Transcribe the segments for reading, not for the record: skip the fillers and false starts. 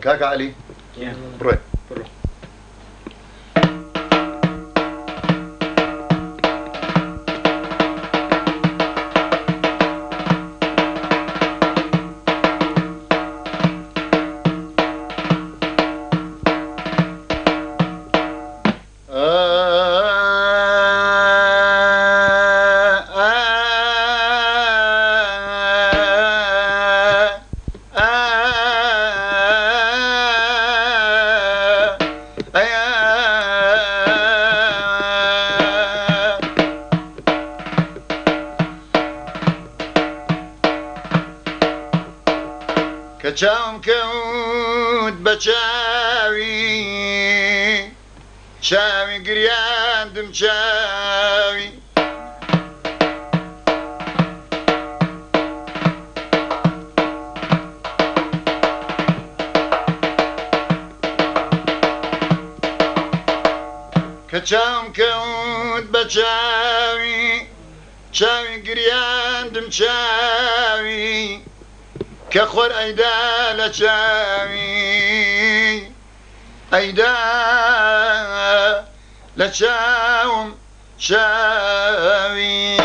کاکە عەلی بڕۆی. بڕۆ. کە چاوم کەوت بە چاوی، چاوی گریاندم چاوی. کە چاوم کەوت بە چاوی، چاوی گریاندم چاوی. کە خۆر ئەیدا لە چاوی، ئەیدا لە چاوم چاوی.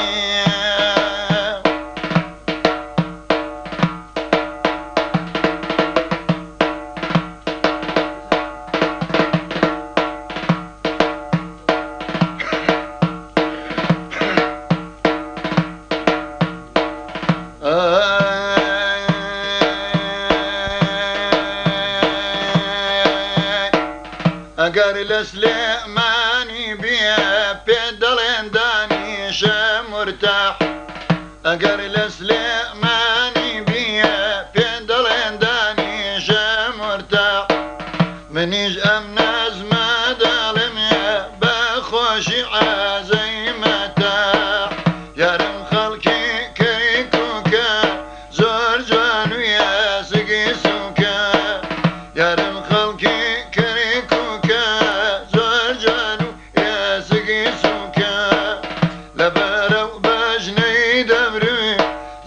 ئەگەر لە سلێمانی بێ پێ دەڵێن دانیشە مرتاح، ئەگەر لە سلێمانی بێ پێ دەڵێن دانیشە مرتاح، منیش ئەم نەزمە دەڵێم بە خۆشی عازەی مەتاع. یارم خەڵکی کەرکووکە زۆر جوان و یاسگی سووکە، یارم خەڵکی کەرکووکە زۆر جوان و یاسگی سووکە، لەبەرە و بەژنەی دەمروی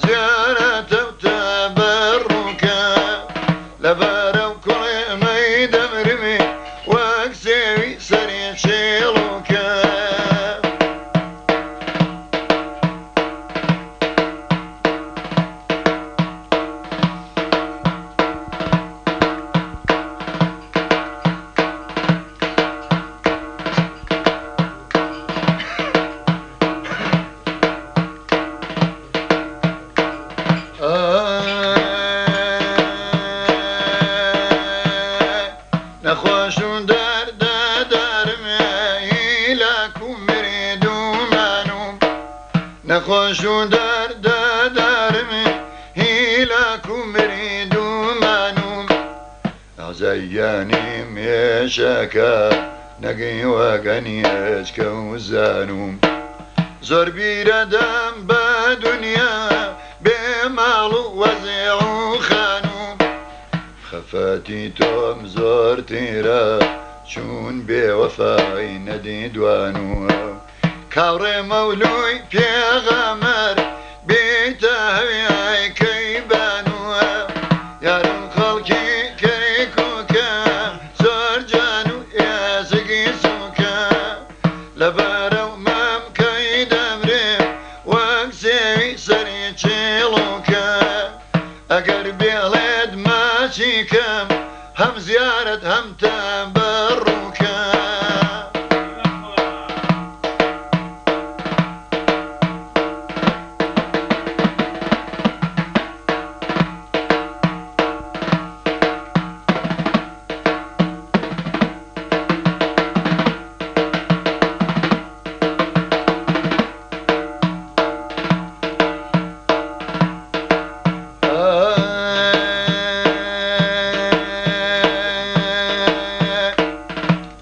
زیارەتە و تەبەڕووکە، لەبەرە و کوڕێمەی دەمروی وەک سێوی سەری چێڵوکە. نەخۆش و دەردەدارم هیلاک و مرید و مانوم، نەخۆش و دەردەدارم هیلاک و مرید و مانوم، ئازایانی مێشەکە نەگەی وەگەنی ئەچکە و زانوم، زۆر بیرەدەم بە دنیا بێ ماڵ و وەزع و خانوم، خەفەتی تۆم زۆر تیرە چون بێوەفای نەدیدوانووە، کاوڕێ مەولوی پێغەمەر بیتە هەویای کەی بانووە، یارم خەڵکی کەرکووکە زۆر جوان و ئێسکی سووکە، لەبەرە و مەمکەی دەمرێ وەک سێوی سەری چێڵوکە، ئەگەر بێڵێت ماچیکەم هەم زیارەت هەم تەبەڕووکە.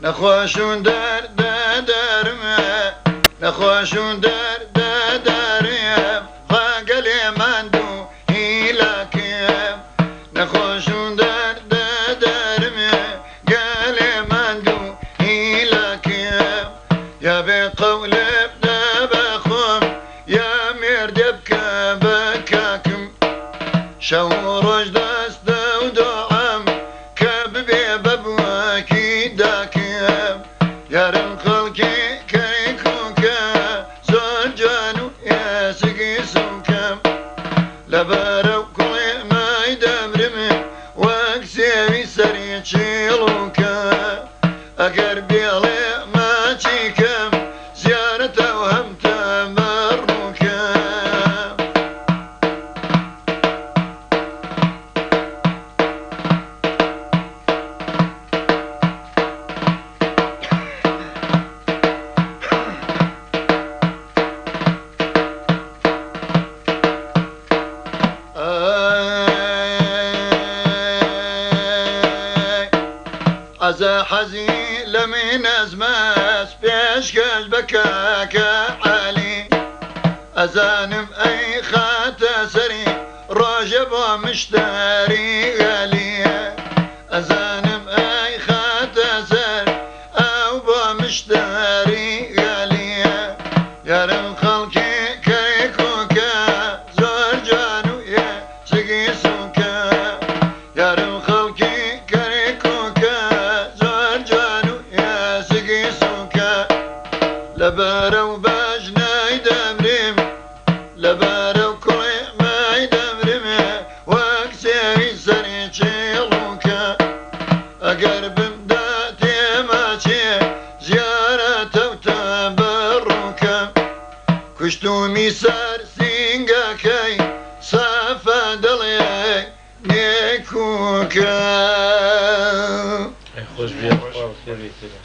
نەخۆش و دەردەدارم، نەخۆش و دەردەدارم، ڕاگەلێ ماندوو هیلاکم، نەخۆش و دەردەدارم، گەلێ ماندوو هیلاکم، یا بێ قەولێ بدە بە خۆم، یا مێردێ بکە بە کاکم، شەو و ڕۆژ دەستە و دۆ ئەزا حەزی لە من ئەزمەس پێشکەش بە کاکە عەلی ئەزانم ئەی خاتە سەری ڕۆژێ بۆ مشتەری غەلی ئەزانم ئەی خاتە سەر ئەو بۆ مشتەری غەلی یارم خەڵکی کەرکوکە زۆر جوان و ئێسکی سوکە یارم خەڵکی کەرکوکە زۆر جوان و ئێسکی سوکە لەبەرە و بەژنای دەمرم لەبەرە و کوڵێ مای دەمرم وەک سێوی سەری چێڵوکە ئەگەر بمدا تێماچێ زیارەتە و تەبەڕوکە کوشتومی سەر سینگەکەی سافە دڵێ نێکوکە. ئەی خۆش بێ، خوا بەخێر بێیتەوە.